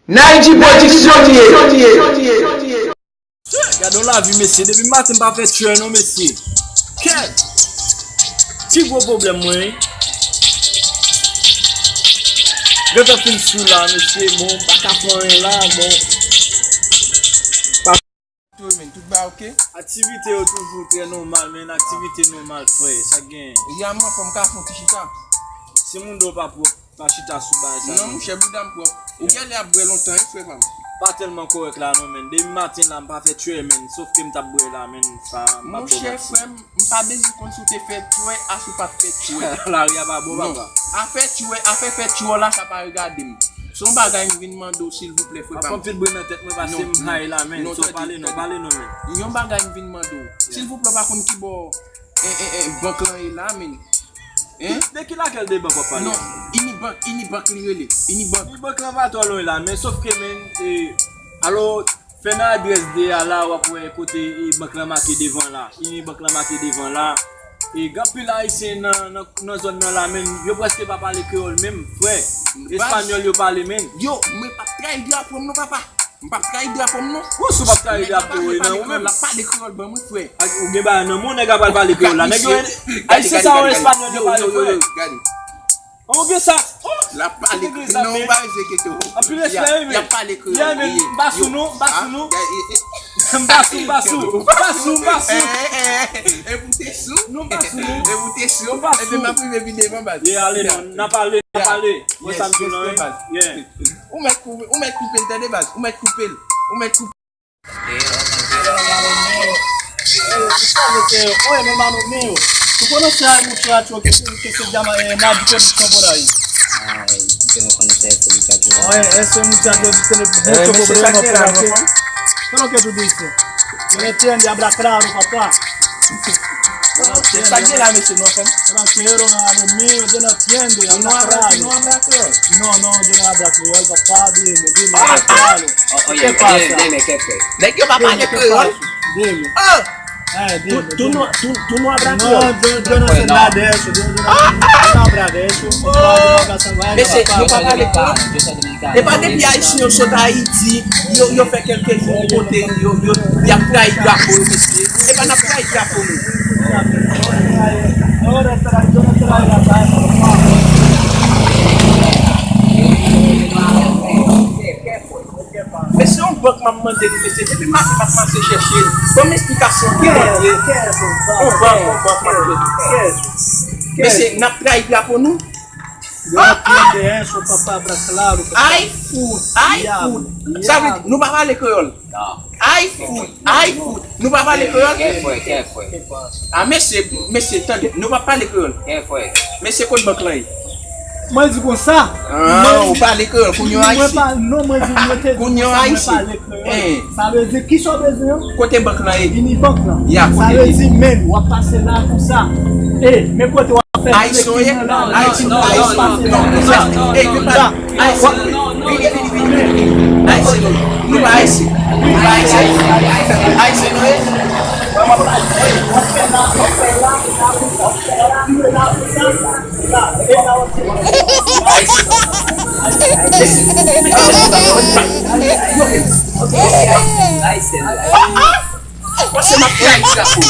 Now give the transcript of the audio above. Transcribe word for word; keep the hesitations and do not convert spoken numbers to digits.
Naiji Production li ye. Gade yon lavi mesye, depi maten m pa fè tchwè non mesye. Kèt! Pi gwo pwoblèm mwen wi. Gentan fin sou la mesye, bon, m pa ka fè anyen la, bon. Tou men, tout bagay oke? Aktivite yo toujou trè nòmal, men aktivite nòmal frè, sa k genyen? Ya m anfòm, ka fè yon ti chita? Si moun do pa pwòp, pa chita sou bagay sa Non, non. Monchè, bouda m pwòp. Ou genlè ap bwè lontan wi, frè pa m. Pa tèlman kòrèk la non, men. Depi maten la, m pa fè tchwè, men. Sòf ke m t ap bwè la, men. Sa, m pa Monchè, frè m, m pa bezwen konn si w te fè tchwè a si w pa t fè tchwè. Lari a pa bon, papa. Afè tchwè, afè fè tchwè la, sa pa regade m. Se yon bagay m vin mande w silvouplè, frè pa m. Anpil bri nan tèt mwen, paske m hay la, men. So, pale non, pale non, men. Yon bagay m vin mande w. Silvouplè, w pa konn ki bò bank lan ye la, men. Hein? De ki lakèl de bank w ap pale? Non, Unibank, Unibank li rele. Unibank. Unibank lan pa twò lwen la, men sòf ke, men, e, alò, fè nan adrès de a la, w ap wè kote e, bank lan make devan la. Unibank lan make devan la. E, gen anpil Ayisyen nan, nan, nan zòn nan la, men, yo prèske pa pale kreyòl menm, frè. Espanyòl yo pale, men. Yo, mwen p ap trayi drapo m non, papa. M p ap trayi drapo m non. Ou sou p ap trayi drapo w nan ou menm? L ap pale kreyòl ban mwen, frè. Ou gen bagay nan men w, nèg ap al pale kreyòl la. Nèg yo, Ayisyen sa yo espanyòl yo pale, frè. Ou gen sa. L ap pale kreyòl, non, ou pa enkyete w. Anpil respè, wi, men. Y ap pale kreyòl. M pa sou nou, m pa sou nou. M pa sou, m pa sou. M pa sou, m pa sou. E pou te sou. Nou pa sou nou. E pou te sou. Nou pa sou. Epi m ap rive pi devan, baz. Ye, ale non, n ap pale, n ap pale. Mwen sa m di w lan, wi. Ou mèt koupe, ou mèt koupe l, tande, baz. Ou mèt koupe l. Ou mèt koupe. Ou renmen Manno men yo. Ou konnen se ay muchacho que se, que se llama eh, Nadie Production por ahí. Ay, yo no conoce ese muchacho. Oye, ese muchacho tiene mucho problema por aquí. ¿Qué es lo que tú dices? Yo no entiende, habla claro, papá. Sa gen la, mesye, nou ansanm? Ranchero, hermano mío, yo no entiende, habla claro. No, no, yo no habla creol, papá, dime, dime, habla claro. ¿Qué pasa? Dime, ¿qué fue? Nèg yo pa pale kreyòl. Dime. Ah! Eh, dime, Tú, tú dime. no, tú, tú no hablas No, creol. Yo, yo no sé nada de eso, yo, yo no, yo no habla de eso. Yo no habla de eso. Mesye, nou pa pale kreyòl. E pa depi Ayisyen yo sot Ayiti, yo, yo fè kèlke jou yon kote, yo, yo, y ap trayi drapo yo, mesye. E pa n ap trayi drapo nou. Men se yon bank m ap mande nou, mesye. Depi maten m ap mache chèche l. Ban m esplikasyon ki bank ye. Yon bank, yon bank m ap mande. Mesye, n ap trayi drapo nou? Yo no entiende eso, papá, habla claro, papá. Ay fout, ay fout. Sa vle di, nou pa pale kreyòl. Ay fout, ay fout. Nou pa pale kreyòl. A mesye, mesye, tande, nou pa pale kreyòl. Mesye, kot bank lan ye? Mwen di konsa. Ah, ou pale kreyòl, kounye a Ayisyen. Non, mwen di, mwen te di Kounye a konsa, mwen Ayisyen. Pale kreyòl. Sa vle di, ki sa w bezwen an? Kote bank lan ye? Unibank lan. Ya, Sa kote vle ye? Di, men, w ap pase la konsa. E, men kote w ap fè Ayisyen, trekking nan la, Ayisyen, w ap Ayisyen, pase la non, konsa. non, e, vin pale. Ayisyen, vini, vini, vini. Ayisyen, nou pa Ayisyen. Nou pa Ayisyen. Ayisyen, nou ye. Ayisyen. Ayisyen. Pase m ap trayi drapo.